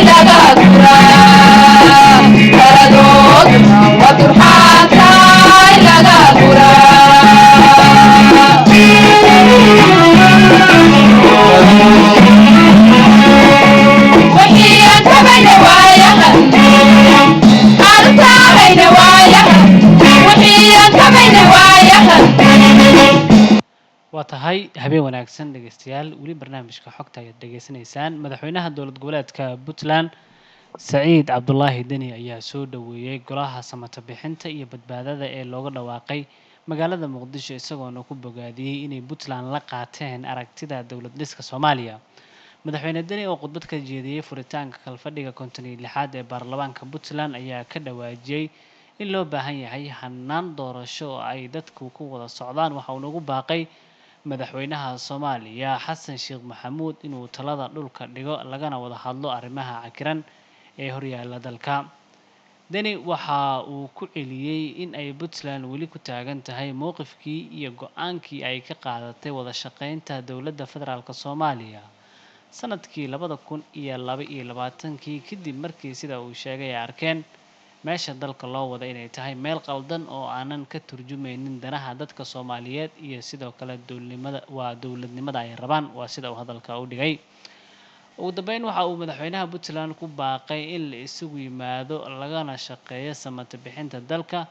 Laga guraa taladooduna waa turxaantaay laga guraa. Wixii aan tabayna waayahan, aanu taabayna waayahan, wixii aan tabayna waayahan. Waa tahay, habeen wanaagsan dhegeystayaal. Weli barnaamijka xogta ayaad dhegeysanaysaan. Madaxweynaha dowlad goboleedka Puntland Saciid Cabdulaahi Deni ayaa soo dhoweeyey golaha samata bixinta iyo badbaadada ee looga dhawaaqay magaalada Muqdisho, isagoona ku bogaadiyey inay Puntland la qaateen aragtida dowlad dhiska Soomaaliya. Madaxweyne Deni oo khudbad ka jeediyey furitaanka kalfadhiga 56aad ee baarlamaanka Puntland ayaa ka dhawaajiyey in loo baahan yahay hanaan doorasho oo ay dadku ku wada socdaan. Waxa uu nagu baaqay madaxweynaha Soomaaliya Xasan Sheekh Maxamuud inuu talada dhulka dhigo, lagana wada hadlo arrimaha cakiran ee horyaala dalka. Deni waxa uu ku celiyey in ay Puntland weli ku taagan tahay mowqifkii iyo go-aankii ay ka qaadatay wada shaqeynta dowladda federaalk Soomaaliya sanadkii 2022-kii, kadib markii, sida uu sheegay, ay arkeen meesha dalka loo wada inay tahay meel qaldan oo aanan ka turjumaynin danaha dadka Soomaaliyeed iyo sidoo kale dowladnimada, waa dowladnimada ay rabaan, waa sida uu hadalka u dhigay. Ugu dambeyn, waxa uu madaxweynaha Puntland ku baaqay in la isugu yimaado lagana shaqeeyo samata bixinta dalka,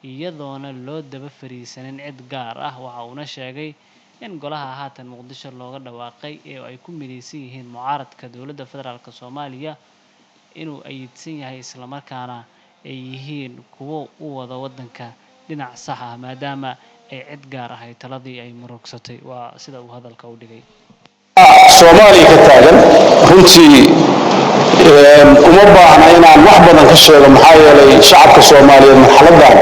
iyadoona loo daba fariisanin cid gaar ah. Waxa uuna sheegay in golaha haatan Muqdisho looga dhawaaqay ee ay ku mideysan yihiin mucaaradka dowladda federaalk Soomaaliya inuu ayidsan yahay, islamarkaana ay yihiin kuwo u wada wadanka dhinac sax ah, maadaama ay cid gaar ahay taladii ay murugsatay, waa sida uu hadalka u dhigay. Soomaaliya ka taagan runtii uma baahna inaan wax badan ka sheego, maxaa yeelay shacabka Soomaaliyeed marxaladan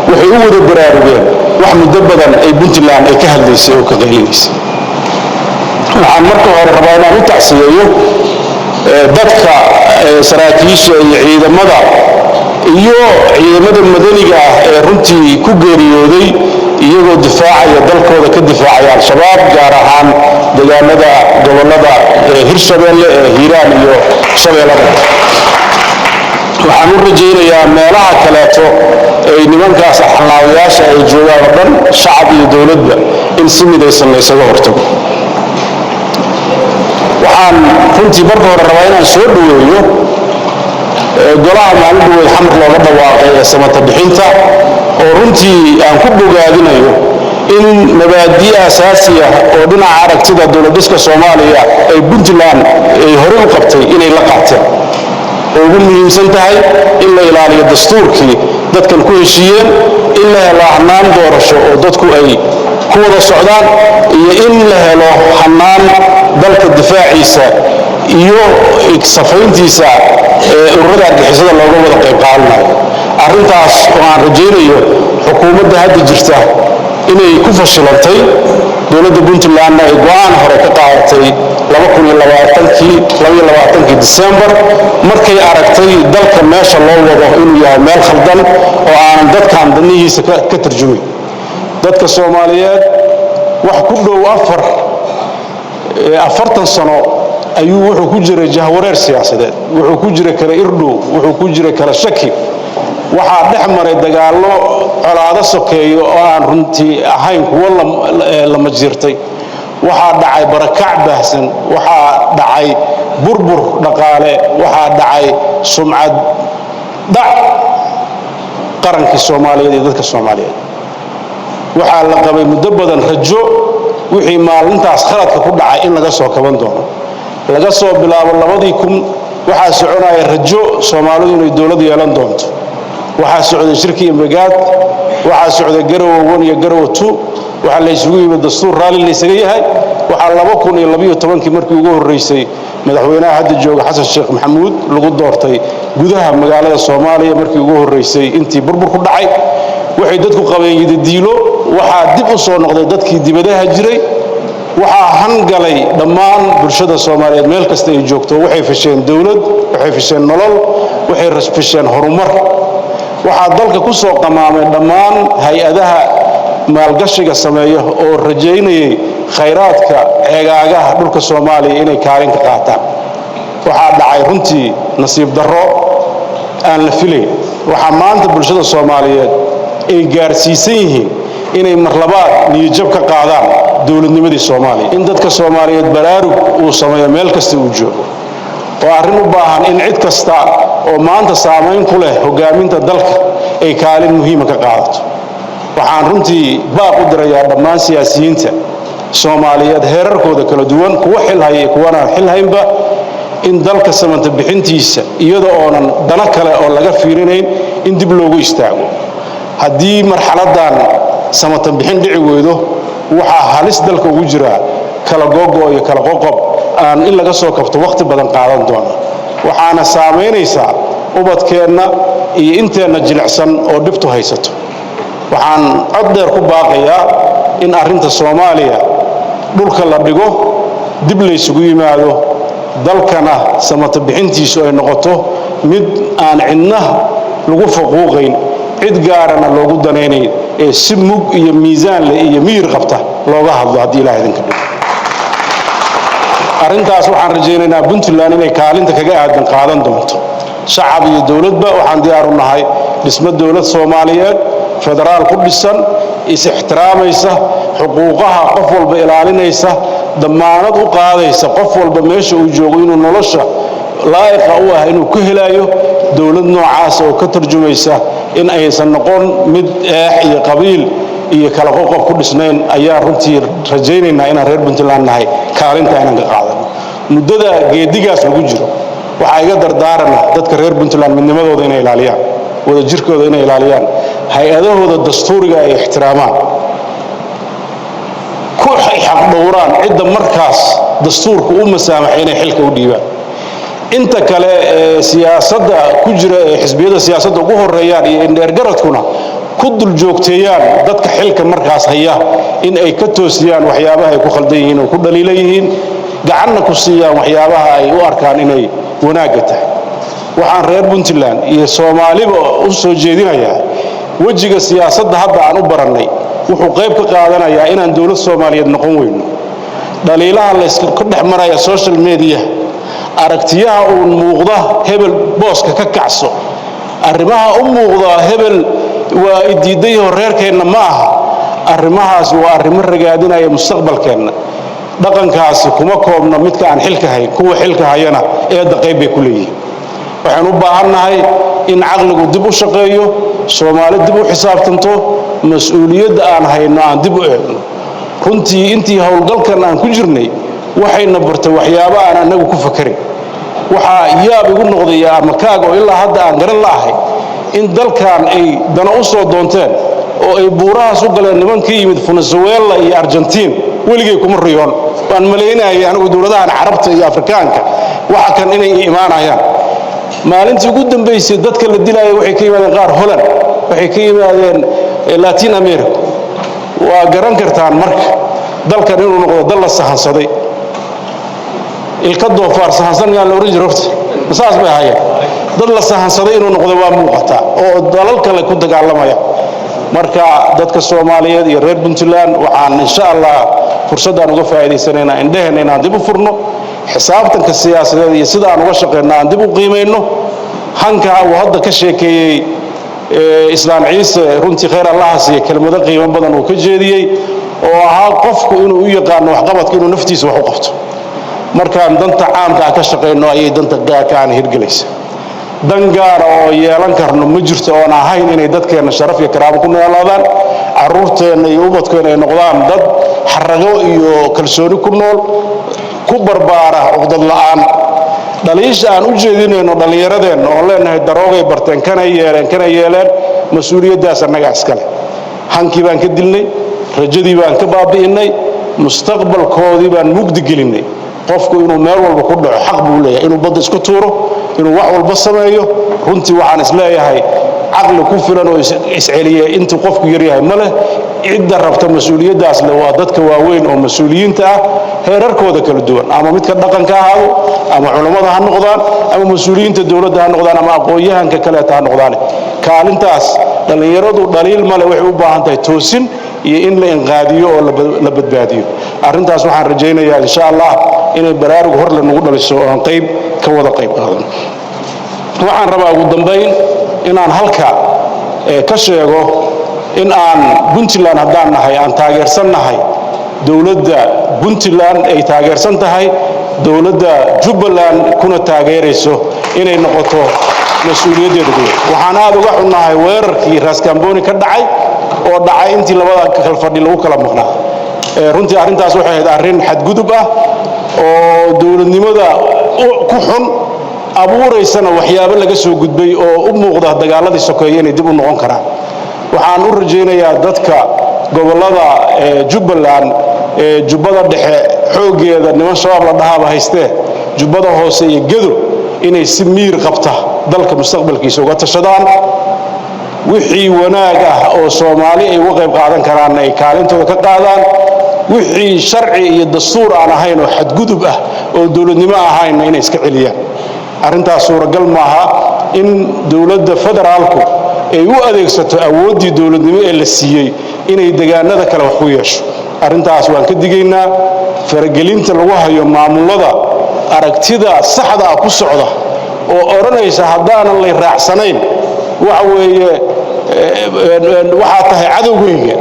waxay u wada baraarugeen wax muddo badan ay Puntland ay ka hadlaysay oo ka qaylinaysay. Waxaan marka hore rabaa inaan u tacsiyeeyo dadka saraakiisha iyo ciidamada iyo ciidamada madaniga ah ee runtii ku geeriyooday iyagoo difaacaya dalkooda, ka difaacaya Al-Shabaab, gaar ahaan deegaanada gobollada Hirshabeelle ee Hiiraan iyo Shabeellada. Waxaan u rajaynayaa meelaha kaleeto ay nimankaas axlaawayaasha ay joogaan oo dhan, shacab iyo dowladba, in si midaysan la ysaga hortago. Waxaan runtii marka hore rabaa inaan soo dhoweeyo golaha maalin dhaweyd Xamar looga dhawaaqay ee samata bixinta, oo runtii aan ku bogaadinayo in mabaadii asaasi ah oo dhinaca aragtida dowladhiska Soomaaliya ay Puntland ay horey u qabtay inay la qaateen, oo ugu muhiimsan tahay in la ilaaliyo dastuurkii dadkan ku heshiiyeen, in la helo hannaan doorasho oo dadku ay ku wada socdaan, iyo in la helo hannaan dalka difaaciisa iyo safayntiisa ee ururada argixisada looga wada qayb qaadanayo. Arrintaas oo aan rajaynayo xukuumadda hadda jirta inay ku fashilantay, dowladda Puntlandna ay go-aan hore ka qaadatay 2020-kii Disembar, markay aragtay dalka meesha loo wado inuu yahay meel khaldan oo aanan dadkan danihiisa ka tarjumayn. Dadka Soomaaliyeed wax ku dhow 40 sano ayuu wuxuu ku jiray jahwareer siyaasadeed, wuxuu ku jiray kala irdhow, wuxuu ku jiray kala shaki, waxaa dhex maray dagaallo, colaado sokeeyo oo aan runtii ahayn kuwo lama jiirtay, waxaa dhacay barakac baahsan, waxaa dhacay burbur dhaqaale, waxaa dhacay sumcad dhac qarankii Soomaaliyeed iyo dadka Soomaaliyeed. Waxaa la qabay muddo badan rajo wixii maalintaas khaladka ku dhacay in laga soo kaban doono. Laga soo bilaabo 2000 waxaa soconaya rajo Soomaalidu inay dowlad yeelan doonto. Waxaa socday shirki Imbagaad, waxaa socday Garowe 1 iyo Garowe 2, waxaa la isugu yimid dastuur raalli la isaga yahay. Waxaa 2012-kii markii ugu horreysay madaxweynaha hadda jooga Xasan Sheekh Maxamuud lagu doortay gudaha magaalada Soomaaliya markii ugu horreysay intii burbur ku dhacay. Waxay dadku qabeen yidadiilo. Waxaa dib u soo noqday dadkii dibadaha jiray, waxaa hangalay dhammaan bulshada Soomaaliyeed meel kasta ay joogto. Waxay fasheen dowlad, waxay fasheen nolol, waxay fasheen horumar. Waxaa dalka ku soo qamaamay dhammaan hay-adaha maalgashiga sameeya oo rajaynayay khayraadka ceegaagaha dhulka Soomaaliya inay kaalin ka qaataan. Waxaa dhacay runtii nasiib darro aan la filayn. Waxaa maanta bulshada Soomaaliyeed ay gaarsiisan yihiin inay marlabaad niyadjab ka qaadaan dowladnimadii Soomaaliya. In dadka Soomaaliyeed baraarug uu sameeyo meel kasta uu joogo oo arrin u baahan in cid kasta oo maanta saamayn ku leh hoggaaminta dalka ay kaalin muhiima ka qaadato. Waxaan runtii baaq u dirayaa dhammaan siyaasiyiinta Soomaaliyeed heerarkooda kala duwan, kuwa xil haya iyo kuwana aan xil haynba, in dalka samata bixintiisa, iyada oonan dano kale oo laga fiirinayn, in dib loogu istaago. Haddii marxaladdan samata bixin dhici weydo, waxaa halis dalka ugu jiraa kala gogo iyo kala qoqob aan in laga soo kabto wakhti badan qaadan doona, waxaana saamaynaysaa ubadkeenna iyo inteenna jilicsan oo dhibtu haysato. Waxaan cod dheer ku baaqayaa in arrinta Soomaaliya dhulka la dhigo, dib laysugu yimaado, dalkana samata bixintiisu ay noqoto mid aan cidna lagu faquuqayn, cid gaarana loogu danaynayn, ee si mug iyo miisaan leh iyo miyir qabta looga hadlo, haddii Ilaah idinka dhigo. Arrintaas waxaan rajaynaynaa Puntland inay kaalinta kaga aadan qaadan doonto. Shacab iyo dowladba waxaan diyaar u nahay dhismo dowlad Soomaaliyeed, federaal ku dhisan, is-ixtiraamaysa, xuquuqaha qof walba ilaalinaysa, damaanad u qaadaysa qof walba meesha uu joogo inuu nolosha laa'iqa u ah inuu ku helayo. Dowlad noocaasa oo ka tarjumaysa in aysan noqon mid eex iyo qabiil iyo kala qoqob ku dhisnayn ayaa runtii rajaynaynaa inaan reer Puntland nahay kaalinta inaan ka qaadano. Muddada geedigaas lagu jiro, waxaa iga dardaarana dadka reer Puntland midnimadooda inay ilaaliyaan, wadajirkooda inay ilaaliyaan, hay-adahooda dastuuriga ay ixtiraamaan, ku xaqdhowraan cidda markaas dastuurka u masaamaxay inay xilka u dhiibaan. Inta kale ee siyaasadda ku jira, ee xisbiyada siyaasadda ugu horeeyaan iyo indheergaradkuna, ku dul joogteeyaan dadka xilka markaas haya in ay ka toosiyaan waxyaabaha ay ku khaldan yihiin oo ku dhaliilan yihiin, gacanna ku siiyaan waxyaabaha ay u arkaan inay wanaagga tahay. Waxaan reer Puntland iyo Soomaaliba u soo jeedinayaa, wejiga siyaasadda hadda aan u barannay wuxuu qayb ka qaadanayaa inaan dowlad Soomaaliyeed noqon weyno. Dhaliilaha layska ka dhex maraya social media, aragtiyaha uun muuqda hebel booska ka kacso, arrimaha u muuqda hebel waa idiidayaho reerkeenna ma aha, arrimahaas waa arrimo ragaadinaya mustaqbalkeenna. Dhaqankaasi kuma koobna midka aan xilka hayn, kuwa xilka hayana eedda qayb bay ku leeyihiin. Waxaan u baahannahay in caqligu dib u shaqeeyo, Soomaali dib u xisaabtanto, mas-uuliyadda aan hayno aan dib u eegno. Runtii intii howlgalkan aan ku jirnay waxayna bartay waxyaabo aan annagu ku fakarin. Waxaa yaab igu noqday ama kaag oo ilaa hadda aan garan la'ahay in dalkan ay dana u soo doonteen oo ay buurahaas u galeen niman ka yimid Venezuela iyo Argentiin. Weligay kuma riyoon, waan malaynayay anigu dowladahan Carabta iyo Afrikaanka waxa kan inay imaanayaan. Maalintii ugu dambaysay dadka la dilaaya waxay ka yimaadeen qaar Holland, waxay ka yimaadeen Latin America. Waa garan kartaan marka dalkan inuu noqdo dal la sahansaday. Ilka doofaar sahansan yaa la oran jira horta, saas bay ahaayeen. Dad la sahansaday inuu noqdo waa muuqataa oo dalal kale ku dagaalamaya. Marka dadka Soomaaliyeed iyo reer Puntland waxaan insha Allah fursaddaan uga faa'iidaysanaynaa indheheenna inaan dib u furno, xisaabtanka siyaasadeed iyo sida aan uga shaqeyno aan dib u qiimayno. Hanka uu hadda ka sheekeeyey Islaan Ciise, runtii khayr Allaha siiye, kelmado qiimo badan uu ka jeediyey oo ahaa qofku inuu u yaqaano waxqabadka inuu naftiisa wax u qabto. Markaan danta caamka ah ka shaqayno ayay danta gaarka aan hirgelaysa. Dan gaara oo yeelan karno ma jirto oon ahayn inay dadkeenna sharaf iyo karaamo ku noolaadaan, carruurteenna iyo ubadkeenna ay noqdaan dad xarago iyo kalsooni ku nool, ku barbaara cuqdad la'aan. Dhaliisha aan u jeedinayno dhallinyaradeenna oon leenahay daroogay barteen, kanay yeeleen, kanay yeeleen, mas-uuliyaddaas annagaa iskale. Hankii baan ka dilnay, rajadii baan ka baabi'innay, mustaqbalkoodii baan mugdi gelinnay. Qofku inuu meel walba ku dhaco xaq buu leeyahay, inuu badda isku tuuro, inuu wax walba sameeyo. Runtii waxaan isleeyahay caqli ku filan oo isceliya intuu qofku yaryahay ma leh. Cidda rabta mas-uuliyaddaas leh waa dadka waaweyn oo mas-uuliyiinta ah heerarkooda kala duwan, ama midka dhaqanka ahaado, ama culammada ha noqdaan, ama mas-uuliyiinta dowladda ha noqdaan, ama aqoon-yahanka kaleeta ha noqdaan. Kaalintaas dhallinyaradu dhaliil male, waxay u baahan tahay toosin iyo in la inqaadiyo oo la badbaadiyo. Arrintaas waxaan rajaynayaa insha Allah inay baraarug hor le nagu dhaliso oo aan qayb ka ka wada qayb qaadano. Waxaan rabaa ugu dambayn inaan halka ka sheego in aan Puntland haddaan nahay aan taageersan nahay dowladda Puntland, ay taageersan tahay dowladda Jubbaland, kuna taageerayso inay noqoto mas-uuliyaddeeda guud. Waxaan aad uga xunnahay weerarkii Raaskambooni ka dhacay oo dhacay intii labada kalfadhi lagu kala maqnaa. Runtii arrintaas waxay ahayd arrin xadgudub ah oo dowladnimada ku xun, abuuraysana waxyaabo laga soo gudbay oo u muuqda dagaaladii sokeeye inay dib u noqon karaan. Waxaan u rajaynayaa dadka gobollada Jubbaland, ee Jubbada Dhexe xooggeeda niman Shabaab la dhahaaba haystee, Jubbada Hoose iyo Gedo, inay si miir qabta dalka mustaqbalkiisa uga tashadaan, wixii wanaag ah oo Soomaali ay uga qayb qaadan karaanna ay kaalintooda ka qaadaan, wixii sharci iyo dastuur aan ahayn oo xadgudub ah oo dowladnimo ahaynna inay iska celiyaan. Arrintaas suuragal maaha in dowladda federaalku ay u adeegsato awooddii dowladnimo ee la siiyey inay degaanada kale wax ku yeesho. Arrintaas waan ka digaynaa. Faragelinta lagu hayo maamullada aragtida saxda ah ku socda oo odhanaysa haddaanan lay raacsanayn waxa weeye waxaa tahay cadowgayga,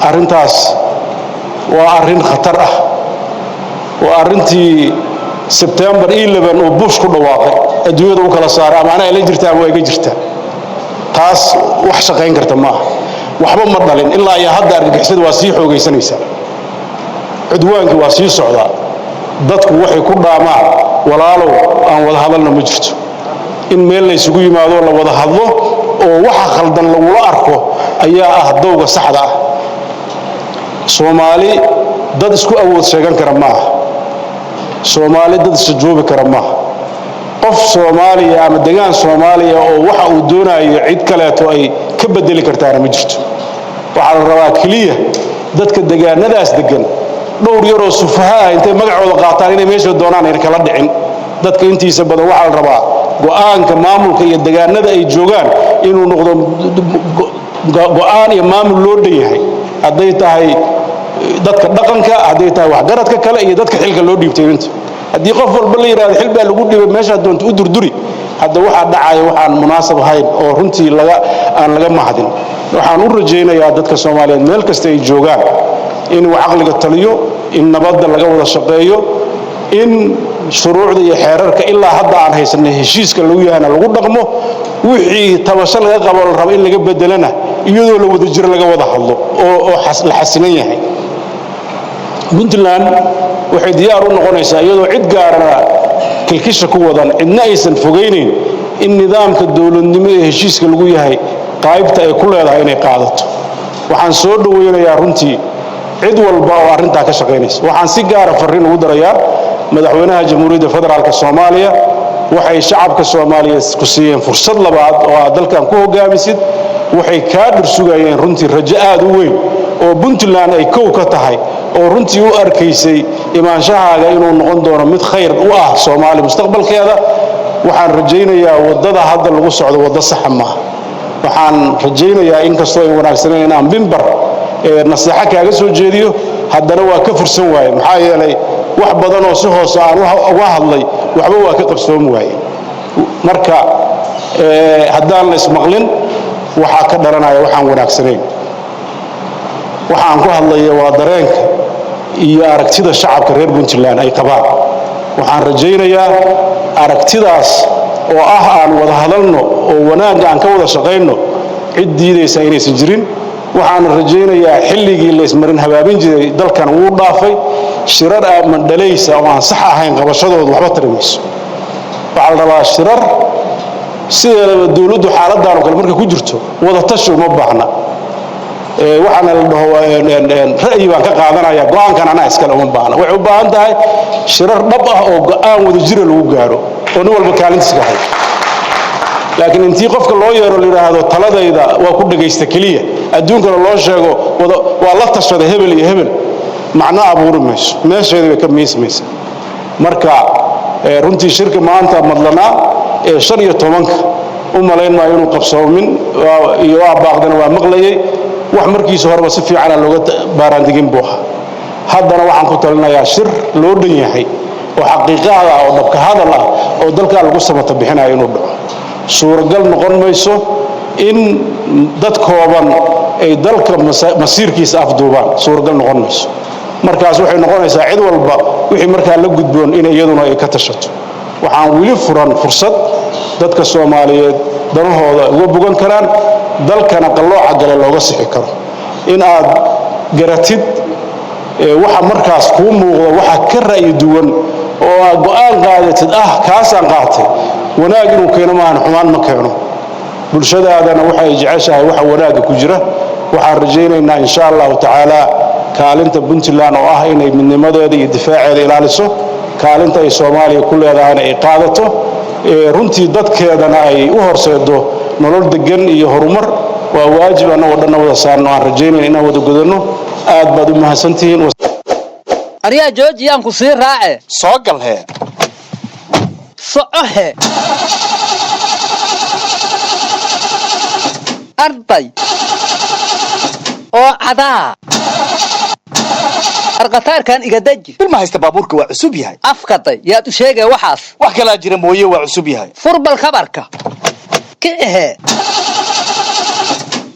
arrintaas waa arrin khatar ah. Waa arrintii Sebtembar 11 uu Bush ku dhawaaqay, adduunyada u kala saaray, ama anaa la jirta ama waa iga jirtaa. Taas wax shaqayn karta maaha, waxba ma dhalin. Ilaa iyo hadda argagixisada waa sii xoogaysanaysaa, cudwaankii waa sii socdaa. Dadku waxay ku dhaamaan walaalow aan wada hadalna ma jirto. In meel la isugu yimaado, la wada hadlo oo waxa khaldan lagula arko ayaa ah dowga saxda ah. Soomaali dad isku awood sheegan kara maaha, Soomaali dad isjuubi kara maaha. Qof Soomaaliya ama degaan Soomaaliya oo waxa uu doonayo cid kaleeto ay ka bedeli kartaana ma jirto. Waxaa la rabaa keliya dadka degaanadaas degan dhowr yaroo sufaha ah intay magacooda qaataan inay meesha doonaan ayna kala dhicin. Dadka intiisa badan waxaa la rabaa go'aanka maamulka iyo degaanada ay joogaan inuu noqdo go'aan iyo maamul loo dhan yahay, hadday tahay dadka dhaqanka, hadday tahay waxgaradka kale iyo dadka xilka loo dhiibtay. Inta haddii qof walba la yidhahdo xil baa lagu dhiibay, meeshaad doonto u durduri, hadda waxaa dhacaya waxaan munaasab ahayn oo runtii laga aan laga mahadin. Waxaan u rajaynayaa dadka Soomaaliyeed meel kasta ay joogaan inuu caqliga taliyo, in nabadda laga wada shaqeeyo, in shuruucda iyo xeerarka ilaa hadda aan haysanay heshiiska lagu yahana lagu dhaqmo, wixii tabasho laga qabo la rabo in laga bedelana iyadoo la wada jiro laga wada hadlo oo la xasilan yahay. Puntland waxay diyaar u noqonaysaa, iyadoo cid gaarana kilkisha ku wadan, cidna aysan fogaynayn, in nidaamka dowladnimo ee heshiiska lagu yahay qaybta ay ku leedahay inay qaadato. Waxaan soo dhoweynayaa runtii cid walba oo arrintaa ka shaqaynaysa. Waxaan si gaara farriin ugu darayaa madaxweynaha Jamhuuriyadda Federaalka Soomaaliya. Waxay shacabka Soomaaliyeed ku siiyeen fursad labaad oo aad dalkan ku hogaamisid. Waxay kaa dhursugayeen runtii rajo aad u weyn oo Puntland ay kow ka tahay, oo runtii u arkaysay imaanshahaaga inuu noqon doono mid khayr u ah Soomaali mustaqbalkeeda. Waxaan rajaynayaa waddada hadda lagu socdo waddo saxa maaha. Waxaan rajaynayaa, inkastoo ay wanaagsanayn inaan mimbar naseexo kaaga soo jeediyo, haddana waa ka fursan waaye, maxaa yeelay wax badan oo si hoose aan uga hadlay waxba waa ka qabsoomi waaye. Marka haddaan la ismaqlin waxaa ka dhalanaya waxaan wanaagsanayn. Waxaan ku hadlaya waa dareenka iyo aragtida shacabka reer Puntland ay qabaan. Waxaan rajaynayaa aragtidaas oo ah aan wada hadalno oo wanaagga aan ka wada shaqayno, cid diidaysa inaysan jirin. Waxaan rajaynayaa xilligii la ismarin habaabin jiray dalkan wuu dhaafay. Shirar mandhalaysa oo aan sax ahayn qabashadoodu waxba tari mayso. Waxaa la rabaa shirar sideedaba dowladdu xaaladdan oo kale markay ku jirto wada tashi uma baahna. Waxaana la dhaho ra'yi baan ka qaadanaya, go'aankan anaa iskale, uma baahna. Waxay u baahan tahay shirar dhab ah oo go'aan wada jira lagu gaaro oo nin walba kaalintiisa ka hayo. Laakiin intii qofka loo yeero la yidhaahdo taladayda waa ku dhegaysta keliya, adduunkana loo sheego waa la tashada hebel iyo hebel, macno abuuri mayso, meesheeda bay ka miismaysa. Marka runtii shirka maanta madlanaa ee 15-ka u malayn maayo inuu qabsoomin iyo waa baaqdana waa maqlayay. Wax markiisa horeba si fiicana looga baaraandigin buu ahaa. Haddana waxaan ku talinayaa shir loo dhan yahay Oo xaqiiqada ah oo dhabka hadal ah oo dalkaa lagu samata bixinayo inuu dhaco. Suuragal noqon mayso in dad kooban ay dalka masiirkiisa afduubaan. Suuragal noqon mayso. Markaas waxay noqonaysaa cid walba wixii markaa la gudboon in iyaduna ay ka tashato. Waxaan weli furan fursad dadka Soomaaliyeed danahooda uga bogan karaan, dalkana qallooca gale looga sixi karo. In aad garatid waxa markaas kuu muuqda waxa ka ra'yi duwan oo aad go'aan qaadatid, kaasaan qaatay, wanaag inuu keeno maahan, xumaan ma keeno. Bulshadaadana waxay jeceshahay waxa wanaagga ku jira. Waxaan rajaynaynaa, insha Allahu tacaala, kaalinta Puntland oo ah inay midnimadeeda iyo difaaceeda ilaaliso, kaalinta ay Soomaaliya ku leedahayna ay qaadato, runtii dadkeedana ay u horseedo nolol degan iyo horumar. Waa waajib annagoo dhanna wada saarno, aan rajaynayna inaan wada gudanno. Aad baad u mahadsantihiin. Aryaa joojiyaan, ku sii raace. Soo gal hee. Soco he, arday oo cadaa arqataarkan iga deji. Bil ma haysta, baabuurka waa cusub yahay. Afkaday yaad u sheegay waxaas? Wax kalaa jira mooye, waa cusub yahay. Furbal kabarka kicehe,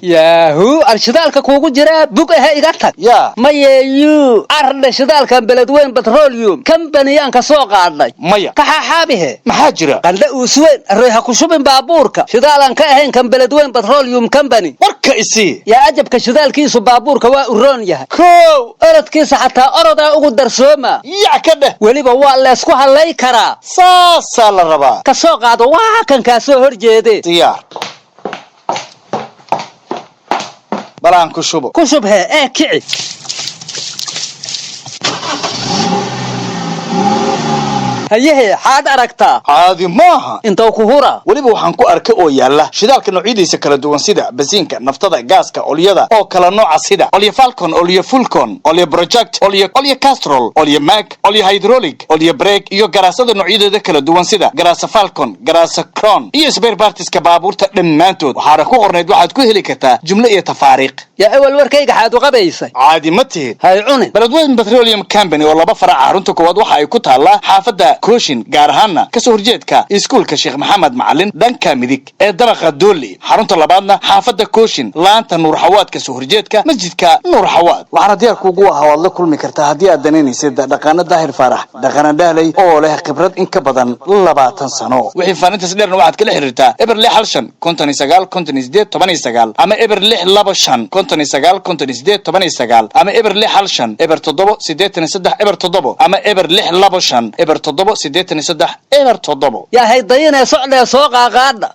yaahuu, arshidaalka kuugu jiraa bug ahe, iga tag. Yaa. Mayeeyuu ardhe, shidaalkan Beledweyn Petroleum Companyyaan ka soo qaadnay. Maya. Kaxaxaabihe. Maxaa jira? Qandha uusweyn arroy, ha ku shubin baabuurka shidaalaan ka ahayn kan Beledweyn Petroleum Company. Warka isii. Yaa ajabka, shidaalkiisu baabuurka waa uroon yahay. Kow. Orodkiisa xataa orodaa ugu darsooma. Yac ka dheh. Weliba waa leysku hadlay karaa. Saasaa la rabaa. Ka soo qaado waa kan kaa soo hor jeede. Diyaar, balaan ku shubo. Ku shubhee ee kici. Hayehe, xaad aragtaa? Caadi maaha. Intuu ku hura. Weliba waxaan ku arkay oo yaala shidaalka noocyadiisa kala duwan, sida basiinka, naftada, gaaska, olyada oo kala nooca, sida olyo Falcon, olyo Fulcon, olyo Project, olyo Castrol, olyo Mac, olyo hydraulic, olyo brake, iyo garaasada noocyadeeda kala duwan, sida garaasa Falcon, garaasa Cron, iyo spare partiska baabuurta dhammaantood. Waxaana ku qornayd waxaad ku heli kartaa jumlo iyo tafaariiq. Yaa ewel warkayga xaad u qabaysay? Caadi ma tihid. Hay cunin. Beledweyne Petroleum Company oo laba farac. Xarunta koowaad waxa ay ku taallaa xaafadda Kooshin, gaar ahaana kasoo horjeedka iskuulka Sheekh Maxamed Macalin, dhanka midig ee dabaqa Dooli. Xarunta labaadna xaafadda Kooshin, laanta Nuur Xawaad, kasoo horjeedka masjidka Nuur Xawaad. Waxaana diyaar kuugu ah oo aad la kulmi kartaa haddii aad danaynaysid dhaqaano Daahir Faarax Dhaqana Dhahley oo leh khibrad in ka badan 20 sano. Wixii faanintaas dheerna waxaad kala xiriirtaa 0615 59 58 19 ama 0625 59 58 19 ama 0615 07 83 07 ama 0625 07 83 07. Yaa haydayinee socdee, soo qaaqaadha.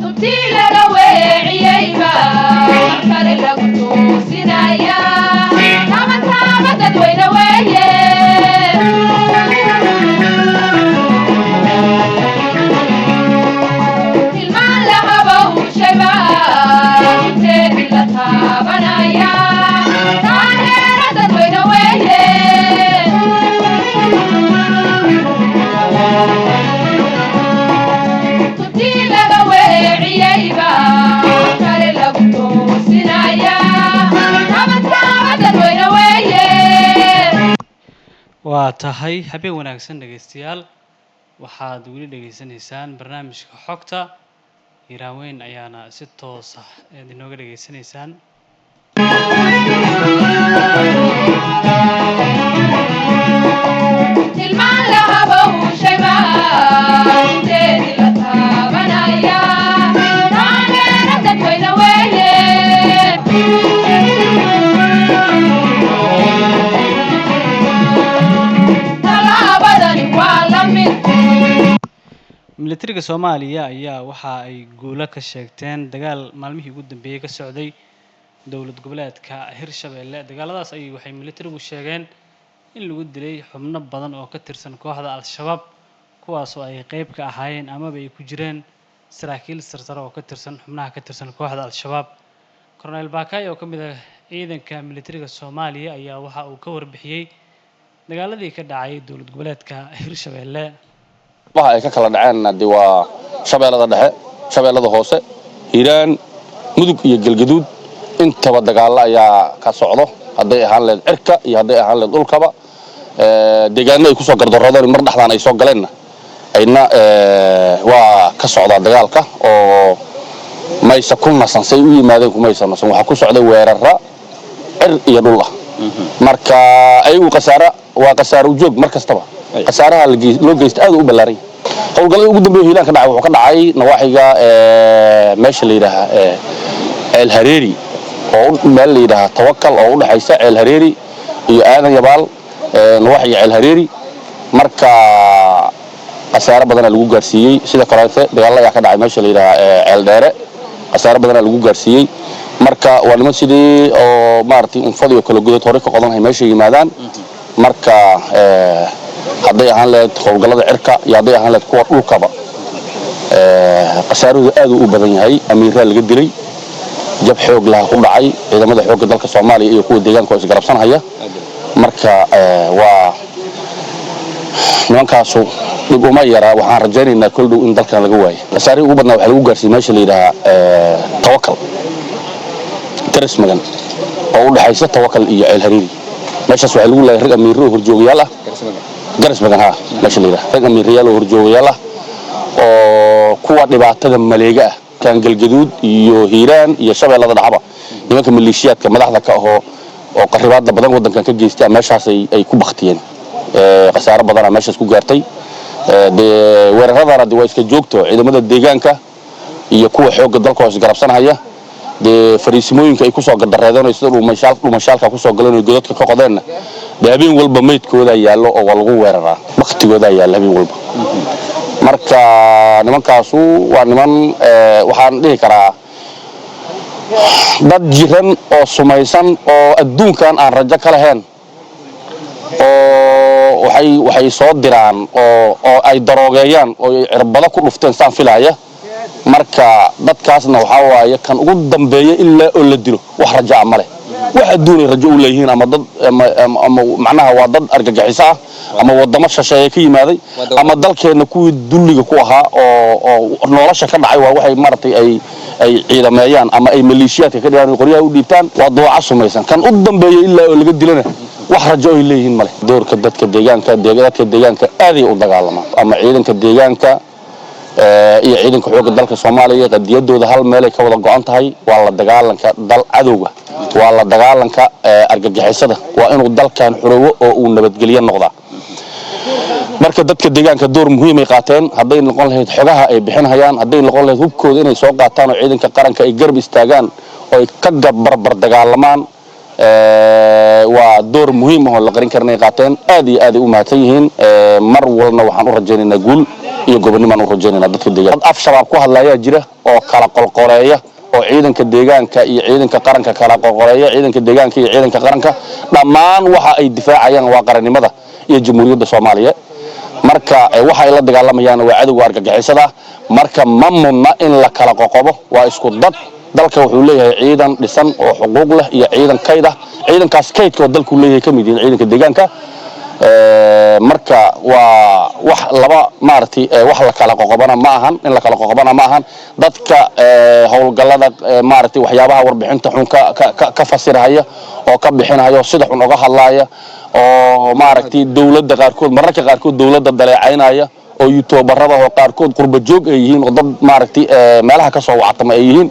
Tuntii laga weeciyeyba mar kale lagu toosinaya, taba taaba dadweyne weeye. Tilmaan lahaba hushayba inteedii la taabanaya, taageera dadweyne weeye. Tuntii laga weeciyeyba kale lagu toosinaya, taba taaba dadweyne weeye. Waa tahay, habeen wanaagsan dhegeystayaal. Waxaad weli dhegeysanaysaan barnaamijka Xogta Hiiraaweyn, ayaana si toos ah eed inooga dhegeysanaysaan. Tilmaan lahaba hushayba inteedii la taabanaya, taageera dadweyne weeye. Tallaabadani waa la mid. Militariga Soomaaliya ayaa waxa ay guulo ka sheegteen dagaal maalmihii ugu dambeeyey ka socday Dowlad goboleedka Hirshabeelle. Dagaaladaas ayay waxay militarigu sheegeen in lagu dilay xubno badan oo ka tirsan kooxda Al-Shabaab, kuwaasoo ay qeyb ka ahaayeen amaba ay ku jireen saraakiil sarsare oo ka tirsan xubnaha ka tirsan kooxda Al-Shabaab. Korneyl Baakay oo ka mid ah ciidanka militariga Soomaaliya ayaa waxa uu ka warbixiyey dagaaladii ka dhacay dowlad goboleedka Hirshabeelle. Waxa ay ka kala dhaceen de waa Shabeellada Dhexe, Shabeellada Hoose, Hiiraan, Mudug iyo Galgaduud. Intaba dagaallo ayaa ka socdo, hadday ahaan leed cirka iyo hadday ahaan leed dhulkaba. Deegaano ay kusoo gardaroodeen mar dhexdaan ay soo galeenna ayna waa ka socdaa dagaalka, oo maysa ku nasan say u yimaadeen, kumaysa nasan. Waxaa ku socday weerara cir iyo dhul ah. Marka ayagu khasaara waa khasaaro ujoog mar kastaba, khasaaraha loo geysta aad u ballaaran. Howlgallada ugu dambeeya Hiilaan ka dhacay wuxuu ka dhacay nawaaxiga meesha la yidhaaha Ceel Hareeri, oo meel la yidhaaha Tawakal oo u dhexaysa Ceel Hareeri iyo Aadan Yabaal, nawaaxiga Ceel Hareeri. Marka khasaare badanaa lagu gaarsiiyey. Sida kaleete dagaalla ayaa ka dhacay meesha la yidhaaha Ceel Dheere, khasaare badanaa lagu gaarsiiyey. Marka waa niman sidii oo maaragtay unfadii oo kala godad hore ka qodanhay meesha yimaadaan. Marka hadday ahaan lahayd howlgallada cirka iyo hadday ahaan lahayd kuwa dhulkaba, khasaarahoodu aad uu u badan yahay. Amiiraa laga dilay, jab xoog laha ku dhacay ciidamada xoogga dalka Soomaaliya iyo kuwa deegaanka oo isgarabsanhaya. Marka waa nimankaasu dhib uma yaraa. Waxaan rajaynaynaa kol dhow in dalkan laga waayo. Khasaarihii ugu badnaa waxaa lagu gaarsiiyey meesha la yidhaahaa Tawakal, Garas Magan, oo u dhexaysa Tawakal iyo Ceel Hariiri. Meeshaas waxaa lagu laayay rag amiiro oo horjoogayaal ah. Garas Magan, ha, meesha la yidhaha, rag amiirayaal oo horjoogayaal ah oo kuwa dhibaatada maleega ah kan Galgaduud iyo Hiiraan iyo Shabeellada Dhexba, nimanka maleeshiyaadka madaxda ka ahoo oo qaribaadda badan waddankan ka geysta, meeshaas ay ku baktiyeen. Khasaaro badanaa meeshaas ku gaartay. Dee weeraradana de waa iska joogto. Ciidamada deegaanka iyo kuwa xoogga dalka oo isgarabsanhaya, dee fariisimooyinka ay kusoo gardareedeen oo sida dhumashaalka kusoo galeen oo godadka ka qodeenna, dee habeen walba meydkoodaa yaallo oo waa lagu weeraraa, baktigoodaa yaalla habeen walba. Marka nimankaasu waa niman waxaan dhihi karaa dad jiran oo sumaysan oo adduunkan aan rajo ka lahayn, oo waxay soo diraan oo ay daroogeeyaan oo ay cirbado ku dhufteen saan filaaya. Marka dadkaasna waxaa waaye kan ugu dambeeya ilaa oo la dilo wax rajo ah ma leh, wax adduunay rajo u leeyihiin ama dad ama macnaha waa dad argagixiso ah ama wadamo shisheeye ka yimaaday ama dalkeenna kuwii dulliga ku ahaa oo nolosha ka dhacay. Waa waxay maaragtay ay ciidameeyaan ama ay maleeshiyaadka ka dhigaan oo qoryaha u dhiibtaan. Waa dooca sumaysan, kan u dambeeya ilaa oo laga dilana wax rajo ay leeyihiin male. Doorka dadka deegaanka, dadka deegaanka aaday u dagaalamaan, ama ciidanka deegaanka iyo ciidanka xoogga dalka Soomaaliya, qadiyadooda hal meelay ka wada go'an tahay: waa la dagaalanka dal cadowga, waa la dagaalanka argagixisada, waa inuu dalkan xoroobo oo uu nabadgelyo noqdaa. Marka dadka deegaanka door muhiimay qaateen, hadday noqon lahayd xogaha ay bixinhayaan, hadday noqon lahayd hubkooda inay soo qaataan oo ciidanka qaranka ay garab istaagaan oo ay ka barbar dagaalamaan. Waa door muhiim ah oo la qarin karin ay qaateen. Aad iyo aad ay u mahadsan yihiin. Mar walna waxaan u rajaynaynaa guul iyo gobonnimaan u rajaynaynaa dadka deegaanka. Dad af Shabaab ku hadlayaa jira oo kala qolqoleeya oo ciidanka deegaanka iyo ciidanka qaranka kala qolqoleeya. Ciidanka deegaanka iyo ciidanka qaranka dhammaan waxa ay difaacayaan waa qarannimada iyo Jamhuuriyadda Soomaaliya. Marka waxa ay la dagaalamayaan waa cadowga argagixisada. Marka ma mudna in la kala qoqobo, waa isku dad. Dalka wuxuu leeyahay ciidan dhisan oo xuquuq leh iyo ciidan kayd ah. Ciidankaas kaydka oo dalku leeyahay ka mid yihiin ciidanka deegaanka. Marka waa wax laba maaragtay wax la kala qoqobana ma ahan, in la kala qoqobana ma ahan. Dadka howlgallada maaragtay waxyaabaha warbixinta xun ka fasirhaya oo ka bixinaya oo sida xun uga hadlaaya oo maaragtay dowladda qaarkood, mararka qaarkood dowladda daleecaynaya, oo youtuberada oo qaarkood qurba joog ay yihiin oo dad maaragtay meelaha ka soo wactama ay yihiin,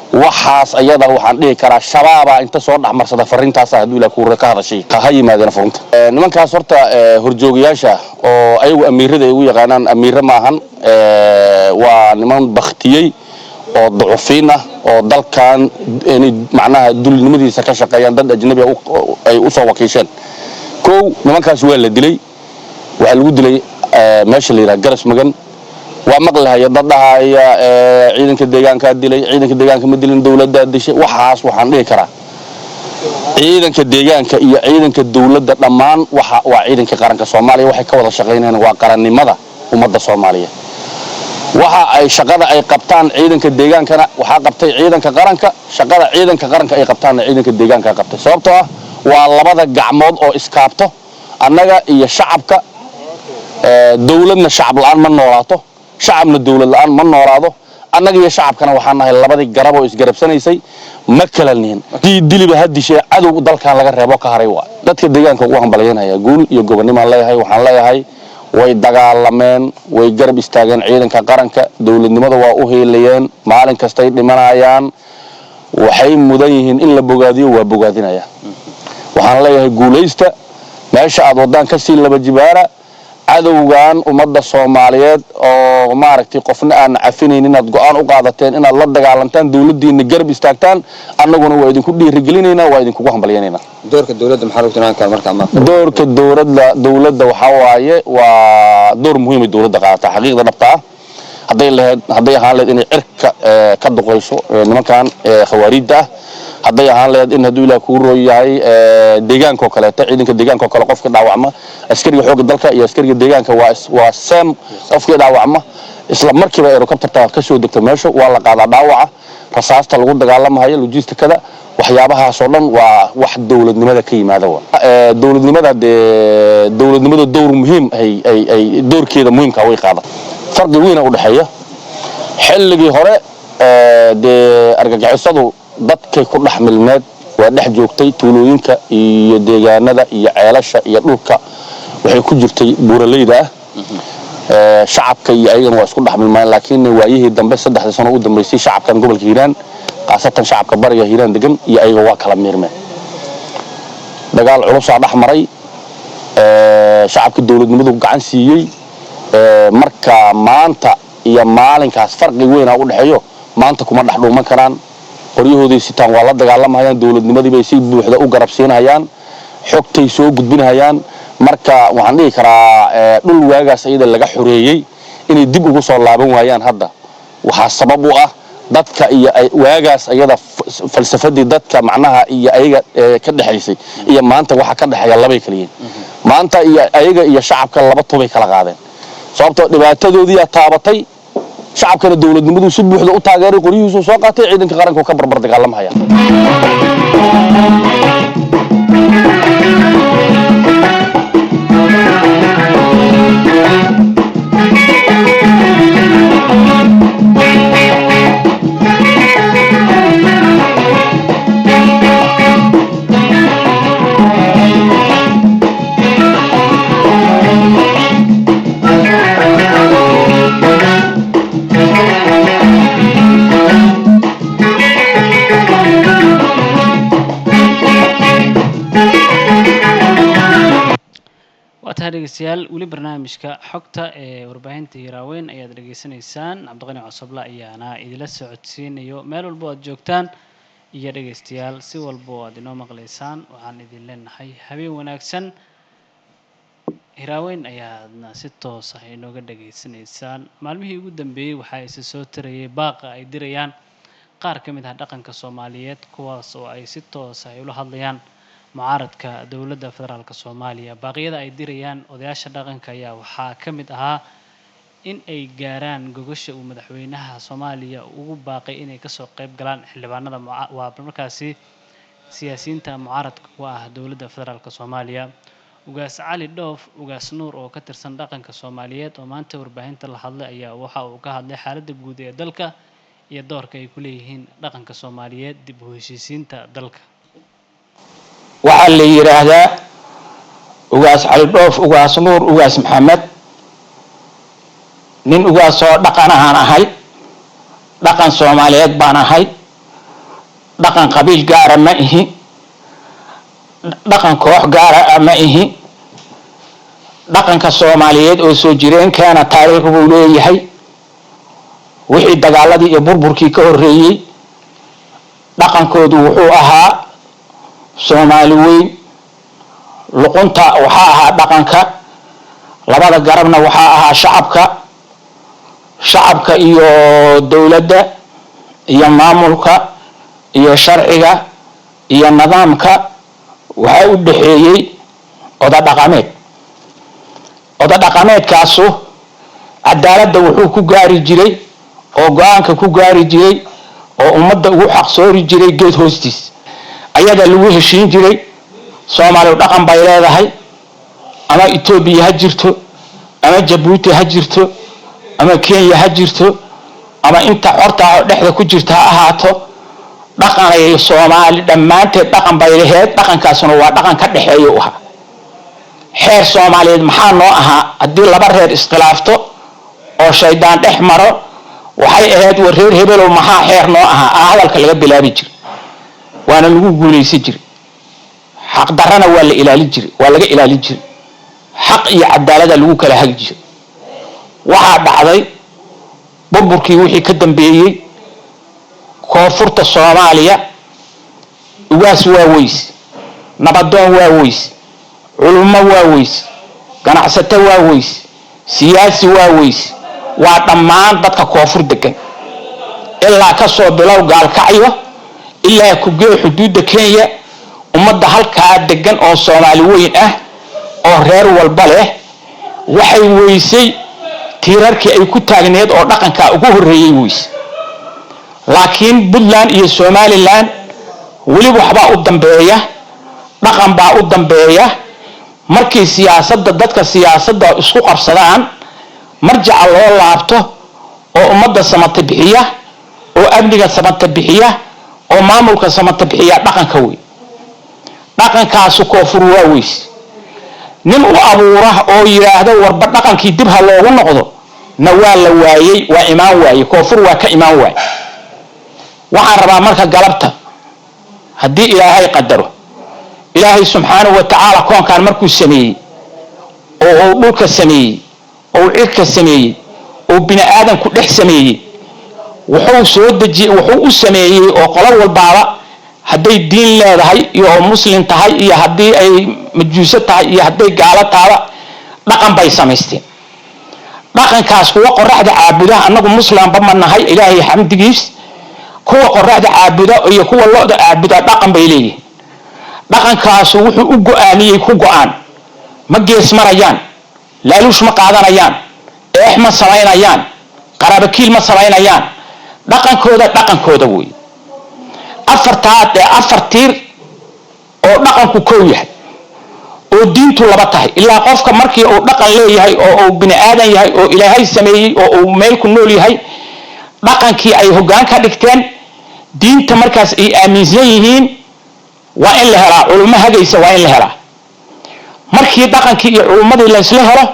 waxaas ayada waxaan dhihi karaa Shabaabaa inta soo dhexmarsada fariintaasa hadduu Ilaah kuure ka hadashay ha yimaadeen furunta. Nimankaas horta horjoogayaasha oo ayagu amiirada ay ugu yaqaanaan, amiire maahan. Waa niman baktiyey oo ducufiin ah oo dalkan inay macnaha dulnimadiisa ka shaqeeyaan dad ajnabi ah ay u soo wakiisheen. Kow, nimankaas waa la dilay. Waxaa lagu dilay meesha la yidhaha Garas Magan. Waa maqlahaya dad dhahaya ciidanka deegaankaa dilay. Ciidanka deegaanka ma dilin, dowladdaa dishay. Waxaas waxaan dhihi karaa Ciidanka deegaanka iyo ciidanka dowladda dhammaan waxa waa ciidanka qaranka Soomaaliya. Waxay ka wada shaqaynayaan waa qarannimada ummadda Soomaaliya. Waxa ay shaqada ay qabtaan ciidanka deegaankana waxaa qabtay ciidanka qaranka, shaqada ciidanka qaranka ay qabtaanna ciidanka deegaanka qabtay, sababtoo ah waa labada gacmood oo iskaabto annaga iyo shacabka. Dowladna shacab la'aan ma noolaato, shacabna dowlad la'aan ma noolaado. Annaga iyo shacabkana waxaan nahay labadii garab oo isgarabsanaysay, ma kala nihin. Dii diliba ha dishee cadow dalkan laga reebo ka haray. Waa dadka deegaanka ugu hambalyaynaya, guul iyo gobonnimaan leeyahay. Waxaan leeyahay way dagaalameen, way garab istaageen ciidanka qaranka, dowladnimada waa u hiilayeen, maalin kastay dhimanayaan. Waxay mudan yihiin in la bogaadiyo, waa bogaadinaya. Waxaan leeyahay guulaysta, meesha aad wadaan kasii laba jibaara. Cadowgan ummadda Soomaaliyeed oo maaragtay qofna aan cafinaynin inaad go'aan u qaadateen inaad la dagaalantaan, dowladdiina garab istaagtaan, annaguna waa idinku dhiirigelinaynaa, waa idinkugu hambalyaynaynaa. Doorka dowladda maxaa lagu tilmaami karaa marka ama? Doorka dowladda waxaa waaye waa door muhiim ay dowladda qaadataa. Xaqiiqda dhabta ah, hadday lahayd, hadday ahaan lahayd inay cirka ka duqayso nimankan khawaariidda ah, hadday ahaan lahayd in hadduu Ilaah kuu rooy yahay deegaanka oo kaleeta, ciidanka deegaanka oo kale qofka dhaawacma, askariga xoogga dalka iyo askariga deegaanka waa same. Qofkii dhaawacma isla markiiba helicopterta ka soo degta meesha, waa la qaadaa dhaawaca, rasaasta lagu dagaalamahayo, logistikada, waxyaabahaas oo dhan waa wax dowladnimada ka yimaada. Wa dowladnimada dee dowladnimada dowr muhiim ay doorkeeda muhiimka way qaada. Farqi weyna u dhexeeya xilligii hore, dee argagixisadu dadkay ku dhex milmeed, waa dhex joogtay tuulooyinka iyo deegaanada iyo ceelasha iyo dhulka, waxay ku jirtay buuraleyda ah. Shacabka iyo ayagana waa isku dhex milmaan, laakiin waayihii dambe, 3da sano u dambeysay, shacabkan gobolka Hiiraan, khaasatan shacabka bariga Hiiraan degan iyo ayaga waa kala miirmeen. Dagaal culusaa dhex maray, shacabka dowladnimadu gacan siiyey. Marka maanta iyo maalinkaas farqi weynaa u dhexeeyo. Maanta kuma dhex dhuuman karaan, qoryahooday sitaan, waa la dagaalamayaan, dowladnimadii bay si buuxda u garab siinayaan, xogtay soo gudbinayaan. Marka waxaan dhihi karaa dhul waagaas iyada laga xoreeyey inay dib ugu soo laaban waayaan hadda waxaa sabab u ah dadka iyo waagaas ayada falsafadii dadka macnaha iyo ayaga ka dhexaysay iyo maanta waxa ka dhexeeya labay kala yihiin. Maanta iyo ayaga iyo shacabka laba tubay kala qaadeen, sababtoo dhibaatadoodiyaa taabatay. Shacabkana dowladnimadu si buuxda u taageeray, qoryihiisuu soo qaatay, ciidanka qaranka ka barbar dagaalamahaya. Waa tahay dhegeystayaal, weli barnaamijka xogta ee warbaahinta Hiiraaweyn ayaad dhegeysanaysaan. Cabdiqani Cosoble ayaana idila socodsiinayo. Meel walbo aad joogtaan iyo dhegeystayaal si walbo aad inoo maqlaysaan, waxaan idin leenahay habeen wanaagsan. Hiraaweyn ayaadna si toos ah inooga dhegaysanaysaan. Maalmihii ugu dambeeyey waxaa isa soo tarayay baaqa ay dirayaan qaar ka mid ah dhaqanka Soomaaliyeed, kuwaas oo ay si toos ah ula hadlayaan mucaaradka dowladda federaalka Soomaaliya. Baaqyada ay dirayaan odayaasha dhaqanka ayaa waxaa ka mid ahaa in ay gaaraan gogosha uu madaxweynaha Soomaaliya ugu baaqay inay kasoo qayb galaan xildhibaanada waa markaasi siyaasiyiinta mucaaradka ku ah dowladda federaalka Soomaaliya. Ugaas Cali Dhoof Ugaas Nuur oo ka tirsan dhaqanka Soomaaliyeed oo maanta warbaahinta la hadlay ayaa waxa uu ka hadlay xaaladda guud ee dalka iyo doorka ay ku leeyihiin dhaqanka Soomaaliyeed dib u heshiisiinta dalka. Waxaa la yidhaahdaa Ugaas Cali Dhoof Ugaas Nuur Ugaas Maxamed, nin ugaasoo dhaqan ahaan ahay, dhaqan Soomaaliyeed baan ahay, dhaqan qabiil gaara ma ihi, dhaqan koox gaara ah ma ihi. Dhaqanka Soomaaliyeed oo soo jireenkeena taariikh buu leeyahay. Wixii dagaaladii iyo burburkii ka horreeyey, dhaqankoodu wuxuu ahaa Soomaali weyn. Luqunta waxaa ahaa dhaqanka, labada garabna waxaa ahaa shacabka. Shacabka iyo dowladda iyo maamulka iyo sharciga iyo nidaamka Waxaa u dhexeeyey oda dhaqameed. Oda dhaqameedkaasu cadaaladda wuxuu ku gaari jiray oo go-aanka ku gaari jiray oo ummadda ugu xaqsoori jiray geed hoostiis, ayadaa lagu heshiin jiray. Soomaaliyu dhaqan bay leedahay. Ama Etoobiya ha jirto, ama Jabuuti ha jirto, ama Kenya ha jirto, ama inta xortaa oo dhexda ku jirta ha ahaato, dhaqanay Soomaali dhammaanteed dhaqan bay laheed. Dhaqankaasuna waa dhaqan ka dhexeeya u ahaa. Xeer Soomaaliyeed maxaa noo ahaa? Haddii laba reer iskhilaafto oo shaydaan dhex maro, waxay ahayd: "War reer hebelow, maxaa xeer noo ahaa?" Aa hadalka laga bilaabi jiray, waana lagu guulaysan jiray. Xaqdarrana waa la ilaalin jiray, waa laga ilaalin jiray. Xaq iyo cadaalada lagu kala hagi jiray. Waxaa dhacday burburkii wixii ka dambeeyey, koonfurta Soomaaliya ugaas waa weys, nabadoon waa weys, culummo waa weys, ganacsato waa weys, siyaasi waa weys. Waa dhammaan dadka koonfur degan, ilaa ka soo bilow Gaalkacyo ilaa kugee xuduudda Kenya. Ummadda halkaa degan oo Soomaali weyn ah oo reer walba leh waxay weysay tiirarkii ay ku taagneed oo dhaqankaa ugu horreeyey weyse. Laakiin Puntland iyo Somaliland weli waxbaa u dambeeya, dhaqan baa u dambeeya. Markii siyaasadda dadka siyaasadda isku qabsadaan, marjaca loo laabto oo ummadda samata bixiya oo amniga samata bixiya oo maamulka samata bixiya dhaqanka wey. Dhaqankaasu koonfur waa weys. Nin u abuura oo yidhaahdo warba dhaqankii dib ha loogu noqdo na waa la waayey, waa imaan waaye, koonfur waa ka imaan waaye. Waxaan rabaa marka galabta, haddii Ilaahay qadaro, Ilaahay subxaanahu wa tacaala koonkan markuu sameeyey oo uu dhulka sameeyey oo uu cirka sameeyey oo bini aadamku dhex sameeyey, wuxuu soo dejiyey, wuxuu u sameeyey oo qolo walbaaba hadday diin leedahay iyo oo muslim tahay iyo haddii ay majuuso tahay iyo hadday gaalo tahaba, dhaqan bay samaysteen. Dhaqankaas kuwa qoraxda caabuda, annagu muslimba ma nahay, Ilaahay xamdigiis, kuwa qoraxda caabuda iyo kuwa lo'da caabuda dhaqan bay leeyihiin. Dhaqankaasu wuxuu u go-aamiyey ku go-aan: ma gees marayaan, laaluush ma qaadanayaan, eex ma samaynayaan, qaraabakiil ma samaynayaan. Dhaqankooda dhaqankooda wey. Afartaa dee afar tiir oo dhaqanku kow yahay oo diintu laba tahay. Ilaa qofka markii uu dhaqan leeyahay oo uu bini aadan yahay oo Ilaahay sameeyey oo uu meel ku nool yahay, dhaqankii ay hoggaan ka dhigteen, diinta markaas ay aaminsan yihiin, waa in la helaa culummo hagaysa, waa in la helaa. Markii dhaqankii iyo culummadii laysla helo,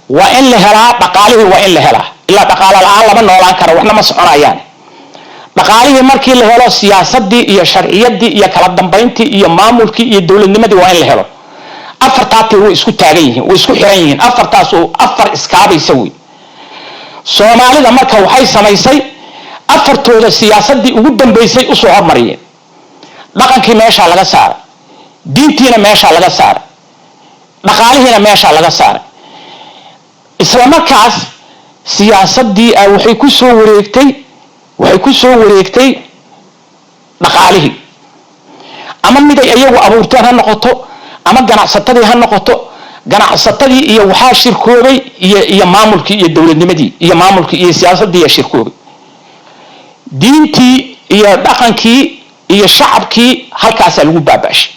waa in la helaa dhaqaalihii, waa in la helaa. Ilaa dhaqaalo la-aan lama noolaan karo, waxna ma soconayaan. Dhaqaalihii markii la helo, siyaasadii iyo sharciyadii iyo kala dambayntii iyo maamulkii iyo dowladnimadii waa in la helo. Afartaati way isku taagan yihiin, way isku xiran yihiin. Afartaasu afar iskaabaysa wey. Soomaalida marka waxay samaysay afartooda siyaasadii ugu dambaysay usoo hormariyeen. Dhaqankii meeshaa laga saaray, diintiina meeshaa laga saaray, dhaqaalihiina meeshaa laga saaray. Isla markaas siyaasadii ah waxay ku soo wareegtay dhaqaalihii, ama miday iyagu abuurteen ha noqoto ama ganacsatadii ha noqoto. Ganacsatadii iyo waxaa shirkoobay iyo maamulkii iyo dowladnimadii iyo maamulkii iyo siyaasadii iyo shirkoobay diintii iyo dhaqankii iyo shacabkii. Halkaasaa lagu baaba'shay,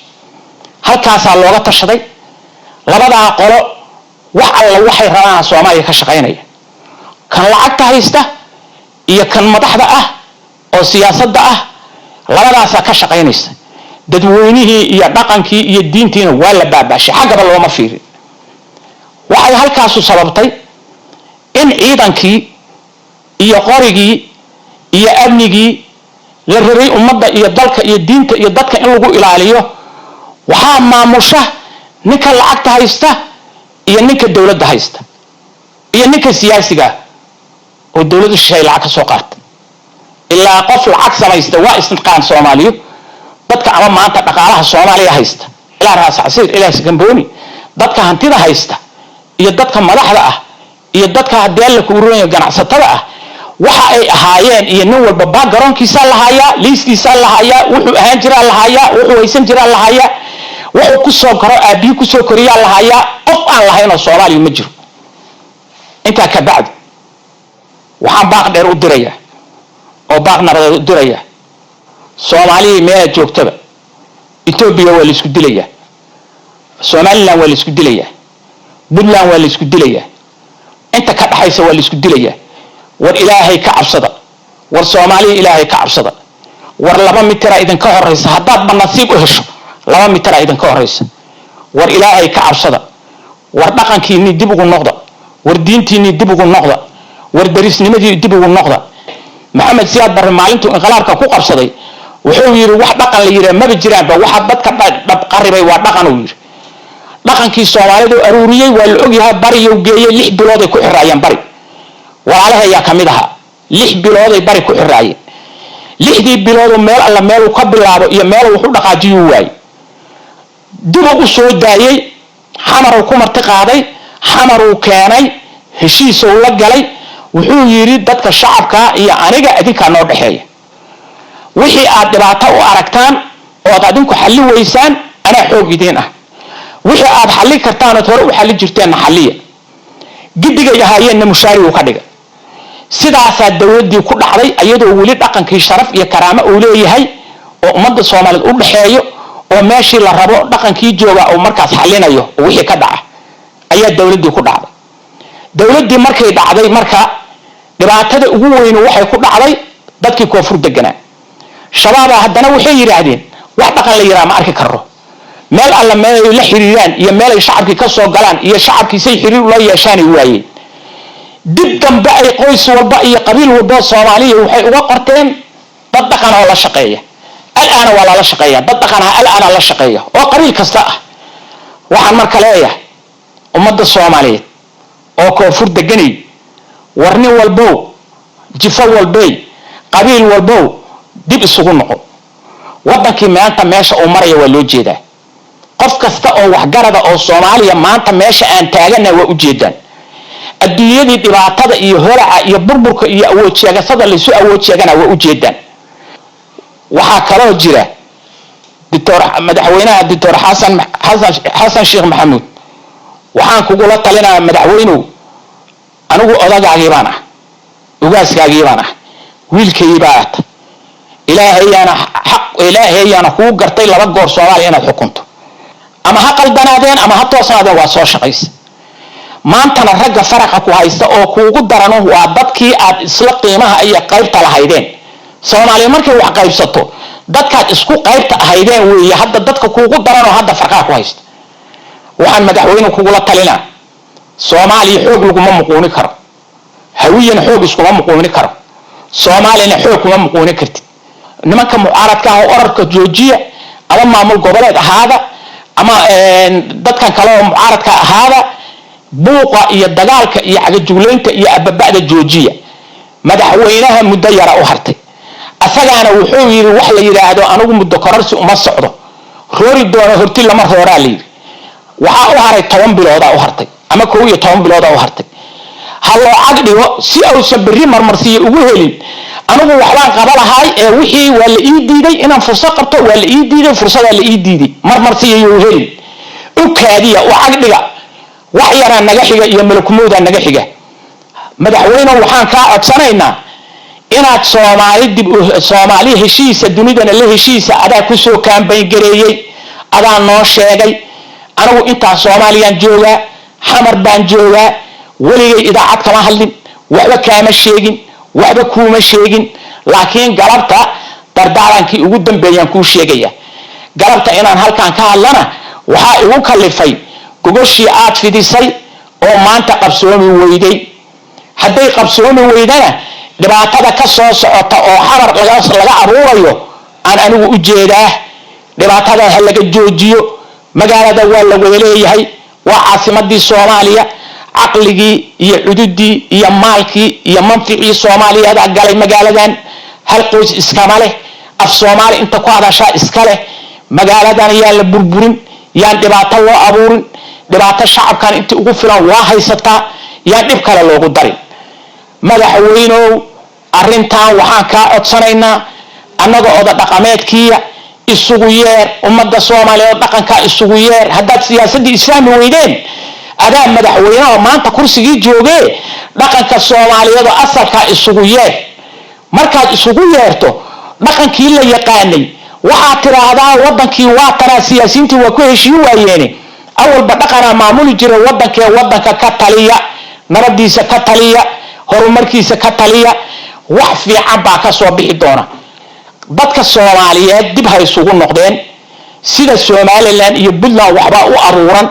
halkaasaa looga tashaday. Labadaa qolo wax alla waxay rabaan Soomaaliya ka shaqaynaya, kan lacagta haysta iyo kan madaxda ah oo siyaasadda ah, labadaasaa ka shaqaynaysa. Dadweynihii iyo dhaqankii iyo diintiina waa la baaba'shay, xaggaba looma fiirin. Waxay halkaasu sababtay in ciidankii iyo qorigii iyo amnigii la rabay ummadda iyo dalka iyo diinta iyo dadka in lagu ilaaliyo waxaa maamusha ninka lacagta haysta iyo ninka dowladda haysta iyo ninka siyaasiga oo dowladdu shishay lacag ka soo qaata. Ilaa qof lacag samaysta waa isnaqaan Soomaaliyo. Dadka ama maanta dhaqaalaha Soomaaliya haysta, ilaa Raas Casiir ilaa Gamboni, dadka hantida haysta iyo dadka madaxda ah iyo dadka haddii Alla kuurinaya ganacsatada ah, waxa ay ahaayeen iyo nin walba backgroundkiisaa la hayaa, liiskiisaa la hayaa, wuxuu ahaan jiraa la hayaa, wuxuu haysan jiraa la hayaa. Wuxuu ku soo koro, aabbihi kusoo koriyaa la hayaa. Qof aan lahayn oo Soomaaliya ma jiro. Intaa ka bacdi, waxaan baaq dheer u diraya oo baaq nabadeed u diraya Soomaaliya meelaad joogtaba. Etoobiya waa laisku dilayaa, Somaliland waa laisku dilayaa, Puntland waa laisku dilayaa, inta ka dhaxaysa waa laisku dilayaa. War Ilaahay ka cabsada! War Soomaaliya, Ilaahay ka cabsada! War 2 mitira idinka horeysa, haddaadba nasiib u hesho, 2 mitira idinka horeysa. War Ilaahay ka cabsada! War dhaqankiinii dib ugu noqda! War diintiinii dib ugu noqda! War darisnimadii dib ugu noqda! Maxamed Siyaad Barre maalintuu inqilaabka ku qabsaday wuxuu yidhi: "Wax dhaqan la yidhaha maba jiraanba, waxa dadka dhabqaribay waa dhaqan," uu yidhi. Dhaqankii Soomaalidu aruuriyey, waa la ogyahay. Bariyuu geeyey, 6 bilooday ku xiraayeen Bari. Walaalaha ayaa ka mid ahaa, 6 bilooday Bari ku xiraayeen. 6dii biloodoo meel alla meeluu ka bilaabo iyo meel wax u dhaqaajiyuu waayey. Dibuu u soo daayey, Xamaruu ku marti qaaday, Xamaruu keenay, heshiisuu la galay. Wuxuu yidhi: "Dadka shacabka iyo aniga idinkaa noo dhexeeya. Wixii aad dhibaato u aragtaan ood adinku xalli weysaan, anaa xoog idiin ah. Wixii aad xallin kartaan ood hore u xallin jirteenna xalliya." Giddigay ahaayeenna mushaariguu ka dhigay. Sidaasaa dowladdii ku dhacday, iyadoo weli dhaqankii sharaf iyo karaamo uu leeyahay oo ummadda Soomaaliyeed u dhexeeyo, oo meeshii la rabo dhaqankii jooga uu markaas xallinayo oo wixii ka dhaca, ayaa dowladdii ku dhacday. Dowladdii markay dhacday, marka dhibaatada ugu weynu waxay ku dhacday dadkii koonfur deganaa. Shabaabaa haddana waxay yidhaahdeen: "Wax dhaqan la yidhaha ma arki karro." Meel alla meel ay la xiriiraan iyo meel ay shacabkii ka soo galaan iyo shacabkii say xiriir ula yeeshaanay waayeen. Dib dambe ay qoys walba iyo qabiil walba Soomaaliya waxay uga qorteen dad dhaqan oo la shaqeeya. Alaana waa lala shaqeeya, dad dhaqan ah alaana la shaqeeya oo qabiil kasta ah. Waxaan marka leeyahay ummadda Soomaaliyeed oo koonfur deganay: war nin walbow, jifo walbey, qabiil walbow, dib isugu noqo. Waddankii maanta meesha uu maraya waa loo jeedaa. Qof kasta oo waxgarada oo Soomaaliya maanta meesha aan taagana waa u jeedaan. Adduunyadii dhibaatada iyo holaca iyo burburka iyo awood sheegasada laysu awood sheegana waa u jeedaan. Waxaa kaloo jira doctor, madaxweynaha Doctor Xasan Sheekh Maxamuud, waxaan kugula talinayaa, madaxweynow, anigu odagaagii baan ah, ugaaskaagii baan ah, wiilkaygii baa ata. Ilaahayaana xaq, Ilaahayaana kuu gartay laba goor Soomaaliya inaad xukunto. Ama ha qaldanaadeen ama ha toosnaadeen, waa soo shaqaysa. Maantana ragga faraqa ku haysta oo kuugu darano waa dadkii aad isla qiimaha iyo qaybta lahaydeen. Soomaaliya markay wax qaybsato, dadkaad isku qaybta ahaydeen weeye hadda dadka kuugu daranoo hadda farqaha ku haysta. Waxaan madaxweyne kugula talinaa: Soomaaliya xoog laguma muquuni karo, Hawiyana xoog iskuma muquuni karo, Soomaaliyana xoog kuma muquuni kartid. Nimanka mucaaradka ah oo orarka joojiya, ama maamul goboleed ahaada ama dadkan kale oo mucaaradka ahaada, buuqa iyo dagaalka iyo cagajuglaynta iyo ababa'da joojiya. Madaxweynaha muddo yara u hartay, asagaana wuxuu yidhi wax la yidhaahdo: "Anigu muddo kororsi uma socdo." Roori doono horti lama rooraa la yidhi. Waxaa u haray 10 biloodaa u hartay ama 11 biloodaa u hartay. Ha loo cag dhigo si uusan berri marmarsiiyo ugu helin: "Anigu waxbaan qaba lahaay ee wixii waa la ii diiday, inaan fursad qabto waa la ii diiday, fursadaa la ii diiday." Marmarsiiyo yuu helin. U kaadiya, u cag dhiga. Wax yaraa naga xiga iyo malakumowdaa naga xiga. Madaxweyne, waxaan kaa codsanaynaa inaad Soomaali dib, Soomaali heshiisa, dunidana la heshiisa. Adaa kusoo campaign gareeyey, adaa noo sheegay. Anigu intaa Soomaaliyaan joogaa, Xamar baan joogaa, weligay idaacad kama hadlin, waxba kaama sheegin, waxba kuuma sheegin, laakiin galabta dardaarankii ugu dambeeyaan kuu sheegaya. Galabta inaan halkan ka hadlana waxaa igu kalifay gogoshii aad fidisay oo maanta qabsoomi weyday. Hadday qabsoomi weydana, dhibaatada ka soo socota oo Xamar laga abuurayo aan anigu u jeedaa. Dhibaatada ha laga joojiyo. Magaalada waa la wada leeyahay, waa caasimadii Soomaaliya. Caqligii iyo cududii iyo maalkii iyo manficii Soomaaliyeeda galay magaaladan. Hal qoys iskama leh, af Soomaali inta ku hadashaa iska leh. Magaaladan yaan la burburin, yaan dhibaato loo abuurin. Dhibaato shacabkan intii ugu filan waa haysataa, yaan dhib kale loogu darin. Madaxweynow, arrintan waxaan kaa codsanaynaa annaga oda dhaqameedkiiya. Isugu yeer ummadda Soomaaliyeed oo dhaqankaa isugu yeer. Haddaad siyaasaddii isfahmi weydeen, adaa madaxweynaha maanta kursigii joogee, dhaqanka Soomaaliyeed oo asalkaa isugu yeer. Markaad isugu yeerto dhaqankii la yaqaanay, waxaad tidhaahdaa: "Wadankii waa tanaa, siyaasiyiintii waa ku heshiin waayeene, awalba dhaqanaa maamuli jira wadankee, wadanka ka taliya, nabadiisa ka taliya, horumarkiisa ka taliya." Wax fiican baa ka soo bixi doona. Dadka Soomaaliyeed dib ha isugu noqdeen. Sida Somaliland iyo Puntland waxbaa u aruuran.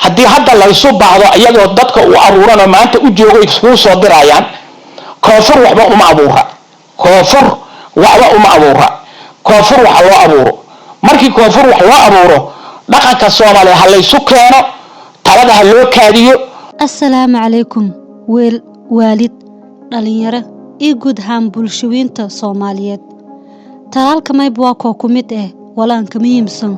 Haddii hadda laysu baahdo, iyagoo dadka u aruuran oo maanta u joogo iskuu soo dirayaan. Koonfur waxba uma abuura, koonfur waxba uma abuura. Koonfur waxa loo abuuro, markii koonfur wax loo abuuro, dhaqanka Soomaaliya ha laysu keeno, talada ha loo kaadiyo. Assalaamu calaykum, weel waalid, dhallinyaro iyo guud ahaan bulshooyinta Soomaaliyeed. Talaalka mayb waa koo ku mid ah walaanka muhiimsan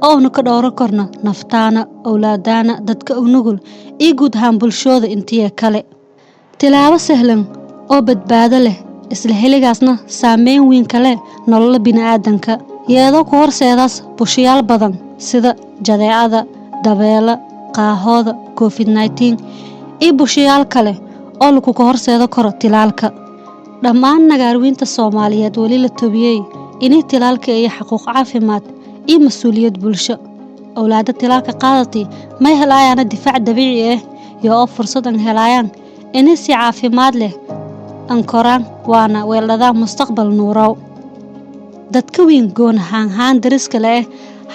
oo unu ka dhowran karno naftaana, owlaadaana, dadka u nugul iyo guud ahaan bulshooda intiya kale. Tilaabo sahlan oo badbaado leh, isla xilligaasna saameyn weyn ka leh nolola bini'aadanka, yeedoo ku horseedaas bushayaal badan sida jadeecada, dabeelo, qaahooda, COVID-19 iyo bushayaal kale oo laguka horseedo karo tilaalka. Dhammaan nagaarwiinta Soomaaliyeed weli la tobiyey inay tilaalka iyo xaquuq caafimaad iyo mas-uuliyad bulsho. Owlaada tilaalka qaadatay may helayaana difaac dabiici ah iyo oo fursad an helayaan inay si caafimaad leh an koraan, waana weeldhadaan mustaqbal nuurow. Dadka weyn goon haanhaan dariska leh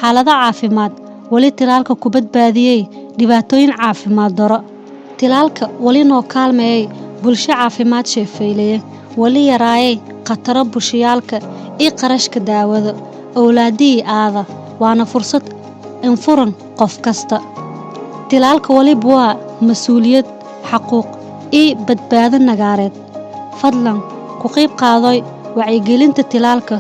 xaalado caafimaad, weli tilaalka ku badbaadiyey dhibaatooyin caafimaad daro. Tilaalka weli noo kaalmeeyey bulsho caafimaad sheefeyleye, weli yaraayay khataro bushiyaalka iyo qarashka daawada owlaadihii aada, waana fursad infuran qof kasta. Tilaalka weliba waa mas-uuliyad, xaquuq iyo badbaado nagaareed. Fadlan ku qayb qaadoy wacyigelinta tilaalka,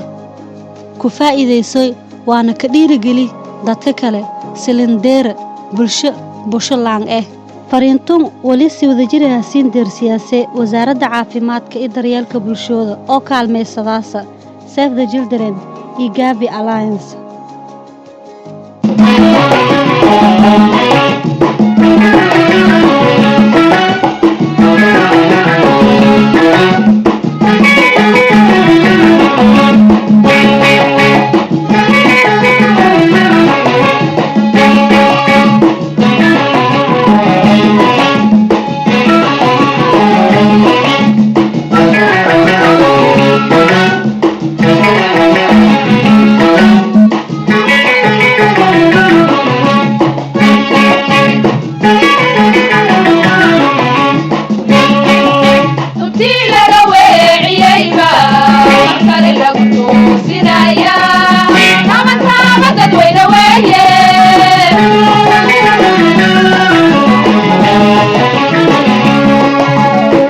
ku faa'iidaysoy, waana ka dhiirigeli dadka kale silindeera bulsho busho laan ah. Fariintun weli si wadajir ah siin deersiyaase Wasaaradda Caafimaadka iyo Daryeelka Bulshooda oo kaalmaysadaasa Save the Children iyo Gavi Alliance. Intii laga weeciyeyba mar kale lagu toosinaya, tabantaaba dadweyne weeye.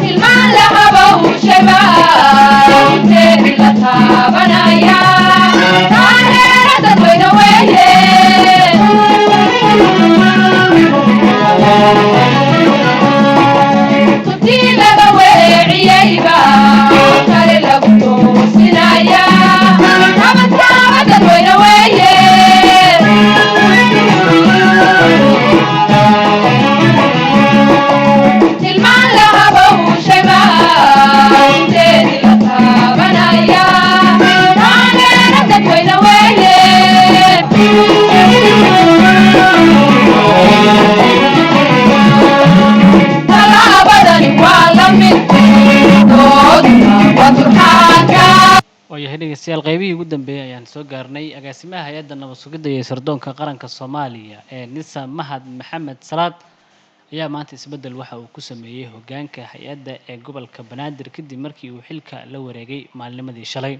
Tilmaan lahaba usheba inteedii la taabanaya, taageera dadweyne weeye. Tuntii laga weeciyeyba kale lagu toosinaya, tabantaaba dadweyne weeye. Tilmaan lahaba usheba inteedii la taabanaya, taageera dadweyne weeye. Tallaabadani waa la mid dooduna waa turxaanka. Waayahay dhegeystayaal, qaybihii ugu dambeeyey ayaan soo gaarnay. Agaasimaha hay-adda nabad sugidda iyo sirdoonka qaranka Soomaaliya ee NISA, Mahad Maxamed Salaad, ayaa maanta isbeddel waxa uu ku sameeyey hoggaanka hay-adda ee gobolka Banaadir, kadib markii uu xilka la wareegay maalnimadii shalay.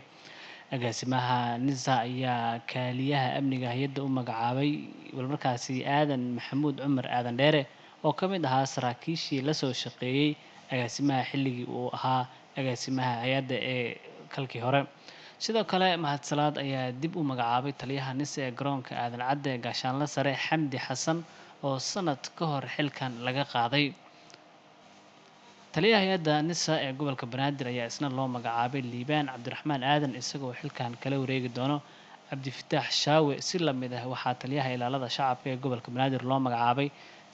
Agaasimaha NISA ayaa kaaliyaha amniga hay-adda u magacaabay walmarkaasi Aadan Maxamuud Cumar Aadan Dheere, oo ka mid ahaa saraakiishii lasoo shaqeeyey agaasimaha xilligii uu ahaa agaasimaha hay-adda ee kalkii hore. Sidoo kale Mahad Salaad ayaa dib u magacaabay taliyaha NISA ee garoonka Aadan Cadde, Gaashaanle Sare Xamdi Xasan, oo sanad ka hor xilkan laga qaaday. Taliyaha hay-adda NISA ee gobolka Banaadir ayaa isna loo magacaabay Liibaan Cabdiraxmaan Aadan, isagoo xilkan kala wareegi doono. Cabdifataax Shaawe. Si lamid ah waxaa taliyaha ilaalada shacabka ee gobolka Banaadir loo magacaabay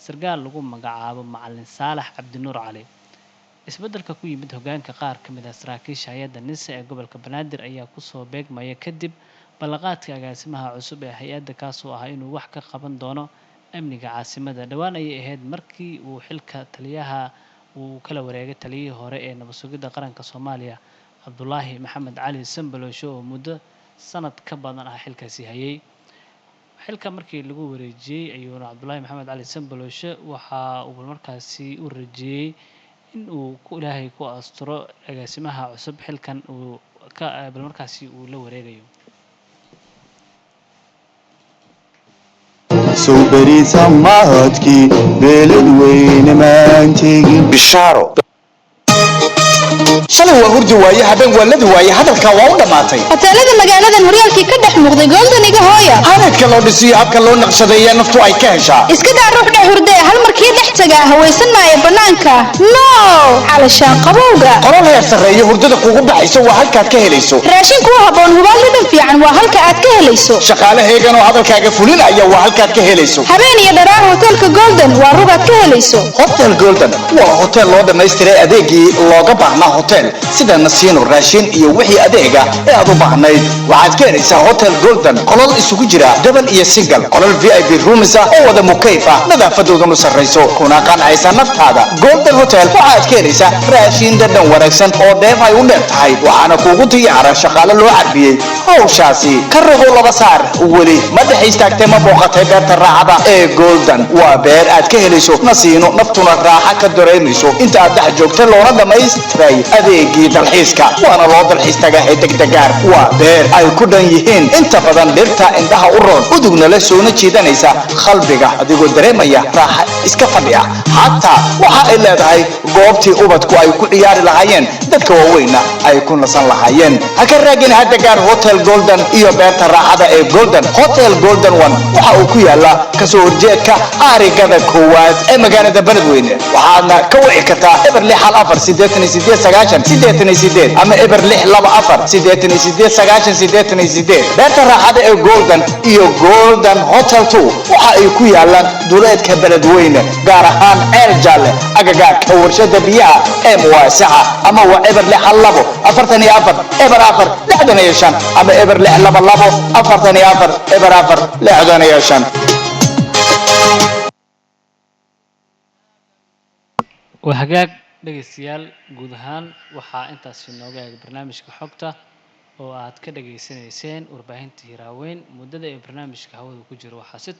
sarkaal lagu magacaabo Macalin Saalax Cabdinuur Cali. Isbeddelka ku yimid hogaanka qaar ka mid ah saraakiisha hay-adda NISA ee gobolka Banaadir ayaa kusoo beegmaya kadib ballanqaadka agaasimaha cusub ee hay-adda, kaasoo ah inuu wax ka qaban doono amniga caasimada. Dhowaan ayay ahayd markii uu xilka taliyaha uu kala wareegay taliyihii hore ee nabad sugidda qaranka Soomaaliya, Cabdulaahi Maxamed Cali Sambalosho, oo muddo sanad ka badan ah xilkaasi hayay. Xilka markii lagu wareejiyey ayuuna Cabdulaahi Maxamed Cali Sambaloshe waxa uu markaasi u rajeeyey in uu ku Ilaahay ku asturo agaasimaha cusub xilkan uu ka bal markaasi uu la wareegayo. Sow beriisa mahadkii beelad weyne maantegin. Bishaaro shalay waa hurdi waaye, habeen waa ladi waaye, hadalkaa waa u dhammaatay. Hoteelada magaaladan horyaalkii ka dhex muuqday Goldaniga hooya. Hadalka loo dhisiyo habka loo naqshadeeya naftu ay ka heshaa. Iska daa ruux dhex hurdee, hal markii dhex tagaa hawaysan maayo bannaanka no calashaan qabowga. Qolal heer sarreeya hurdada kugu baxayso waa halkaad ka helayso. Raashin kuu habboon, hubaal dhadhan fiican waa halka aad ka helayso. Shaqaale heegan oo hadalkaaga fulinaya waa halkaad ka helayso. Habeen iyo dharaar hoteelka Golden waa rugaad ka helayso. Hotel Golden waa hotel loo dhammaystiray adeegii looga baahnaa hotel, sida nasiino, raashin iyo wixii adeega ee aad u baahnayd. Waxaad ka helaysaa Hotel Golden qolal isugu jira double iyo single, qolal VIP rooms ah oo wada mukayf ah, nadaafadooduna sarrayso kuna qancaysa naftaada. Golden Hotel waxaad ka helaysaa raashin dhadhan wanaagsan oo dheef ay u dheer tahay, waxaana kuugu diyaara shaqaale loo carbiyey hawshaasi. Ka rogow laba saar, weli ma dhex istaagtay, ma booqatay beerta raacada ee Golden? Waa beer aad ka helayso nasiino, naftuna raaxa ka dareemayso inta aad dhex joogtay, loona dhammaystiray adeegii dalxiiska, waana loo dalxiis tagahay degdegaar. Waa beer ay ku dhan yihiin inta badan dhirta indhaha u roon, udugna leh, soona jiidanaysa qalbiga, adigoo dareemaya raaxa iska fadhi ah. Xataa waxa ay leedahay goobtii ubadku ay ku ciyaari lahaayeen, dadka waaweynna ay ku nasan lahaayeen. Ha ka raagin hadda gaar Hotel Golden iyo beerta raaxada ee Golden. Hotel Golden One waxa uu ku yaalaa kasoo horjeedka aarigada koowaad ee magaalada Beledweyne, waxaadna ka wici kartaa 064 88 90 88 ama 0624 88 90 88. Beerta raaxada ee Golden iyo Golden Hotel 2 waxa ay ku yaalaan duleedka Beledweyne, gaar ahaan Ceel Jaalle, agagaarka warshada biyaha ee Muwaasaca, ama waa 062 44 04 65 ama 0622 44 04 65. Waa hagaag dhegeystayaal, guud ahaan waxaa intaasi nooga eeg barnaamijka xogta oo aad ka dhageysanayseen warbaahinta Hiraaweyn. Muddada ee barnaamijka hawada ku jiro waxaa si